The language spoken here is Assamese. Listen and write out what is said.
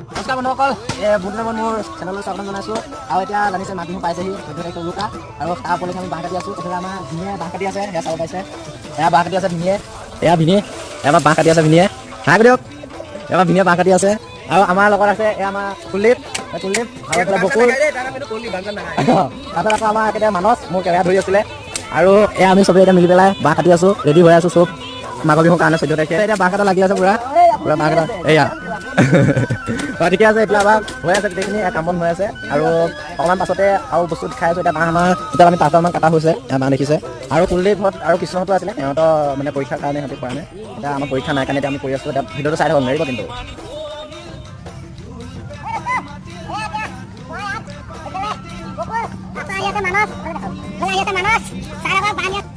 নমস্কাৰ বন্ধুসকল, বহুত দিনৰ মূৰত মোৰ চেনেললৈ স্বাগতম জনাইছোঁ। আৰু এতিয়া জানিছে, মাঘ বিহু পাইছেহি, 14 তাৰিখে উৰুকা আৰু তাৰ উপলক্ষে আমি বাঁহ কাটি আছোঁ। এইফালে আমাৰ ভিনিয়ে বাঁহ কাটি আছে, সেয়া চাব পাইছে। এয়া বাঁহ কাটি আছে ভিনিয়ে, এয়া ভিনিয়ে, এয়া আমাৰ বাঁহ কাটি আছে ভিনিয়ে। হাই কৰি দিয়ক। এয়া আমাৰ ভিনিয়ে বাঁহ কাটি আছে আৰু আমাৰ লগত আছে এয়া আমাৰ কুলদীপ, এই কুলদীপ আৰু এইফালে বকুল। তাৰপিছত আকৌ আমাৰ একেবাৰে মানস মোৰ কেমেৰা ধৰি আছিলে। আৰু এয়া আমি চবেই এতিয়া মিলি পেলাই বাঁহ কাটি আছোঁ, ৰেডি হৈ আছোঁ চব মাঘৰ বিহুৰ কাৰণে। 14 তাৰিখে এতিয়া বাঁহ কটা লাগি আছে, পুৰা পুৰা বাঁহ কটা এয়া। অ, ঠিকে আছে। এতিয়া আমাৰ হৈ আছে গোটেইখিনি, এয়া কাম বন হৈ আছে আৰু অকণমান পাছতে আৰু বস্তু খাই আছোঁ। এতিয়া বাঁহ আমাৰ এতিয়া আমি পাঁচডালমান কটা হৈছে, এয়া বাঁহ দেখিছে। আৰু কুলদীপহঁত আৰু কৃষ্ণহঁতো আছিলে, সিহঁতৰ মানে পৰীক্ষাৰ কাৰণে সিহঁতি কৰা নাই। এতিয়া আমাৰ পৰীক্ষা নাই কাৰণে এতিয়া আমি কৰি আছোঁ। এতিয়া ভিডিঅ'টো চাই থাকক, নেৰিব কিন্তু। মানস, মানস।